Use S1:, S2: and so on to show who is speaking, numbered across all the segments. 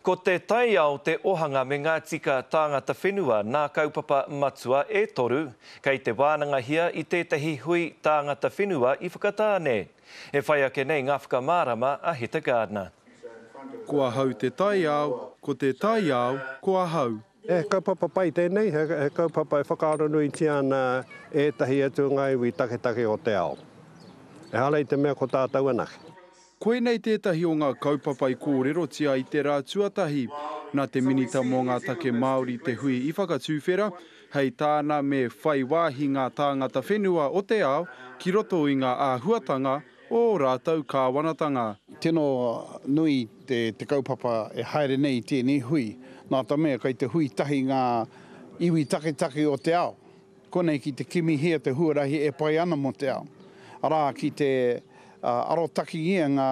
S1: Ko te taiao, te ohanga me ngā tika tāngata whenua nā kaupapa matua e toru kei te wānangahia i tētahi hui tāngata whenua i Whakatāne. E whai ake nei ngā whakamārama a Heta Gardner.
S2: Ko ahau te taiao, ko te taiao ko ahau.
S3: He kaupapa pai tēnei, he kaupapa e whakaaronuitia ana e ētahi atu o ngā iwi taketake o te ao. Ehara i te mea ko tātou anake.
S2: Koinei tētahi o ngā kaupapa i kōrerotia i te rā tuatahi. Nā te Minita mō ngā Take Māori te hui i whakatuwhera, hei tāna me whai wāhi ngā tāngata whenua o te ao ki roto i ngā āhuatanga o ō rātou kāwanatanga.
S4: Tino nui te kaupapa e haere nei i tēnei hui, nā te mea kei te hui tahi ngā iwi taketake o te ao. Konei ki te kimihia te huarahi e pai ana mō te ao. Arā, ki te arotakingia ngā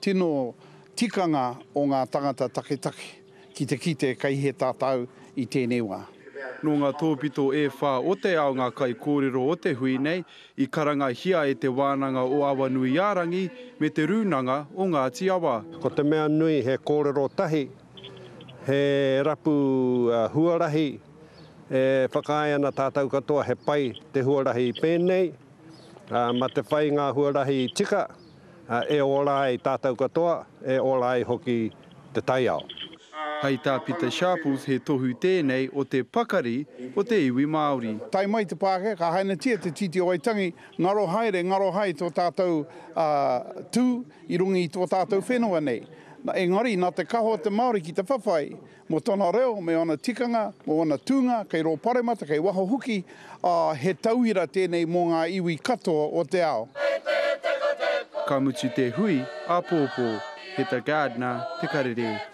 S4: tino tikanga o ngā tangata taketake, ki te kite kei he tātou i tēnei wā.
S2: Nō ngā tōpito e whā o te ao ngā kaikōrero o te hui nei, i karangahia e Te Wānanga o Awanuiārangi me Te Rūnanga o Ngāti Awa.
S3: Ko te mea nui he kōrero tahi, he rapu huarahi E whakaae ana tātou katoa he pai te huarahi pēnei, ā, ma te whai ngā huarahi tika, ā, e ora ai tātou katoa, e ora ai hoki te taiao.
S2: Hei tā Pita Sharples he tohu tēnei o te pakari o te iwi Māori.
S4: Tae mai te Pākehā, ka hainatia te Tīti o Waitangi, ngaro haere, ngaro hae tō tātou tū i runga i tō tātou whenua nei. Engari, nā te kaha o te Māori ki te whawhai, Mō tōna reo me ōna tikanga, mō ōna tūnga, kei rō paremata, kei waho hoki, ā, he tauira tēnei mō ngā iwi katoa o te ao.
S2: Ka mutu te hui āpōpō. Heta Gardner, Te Karere.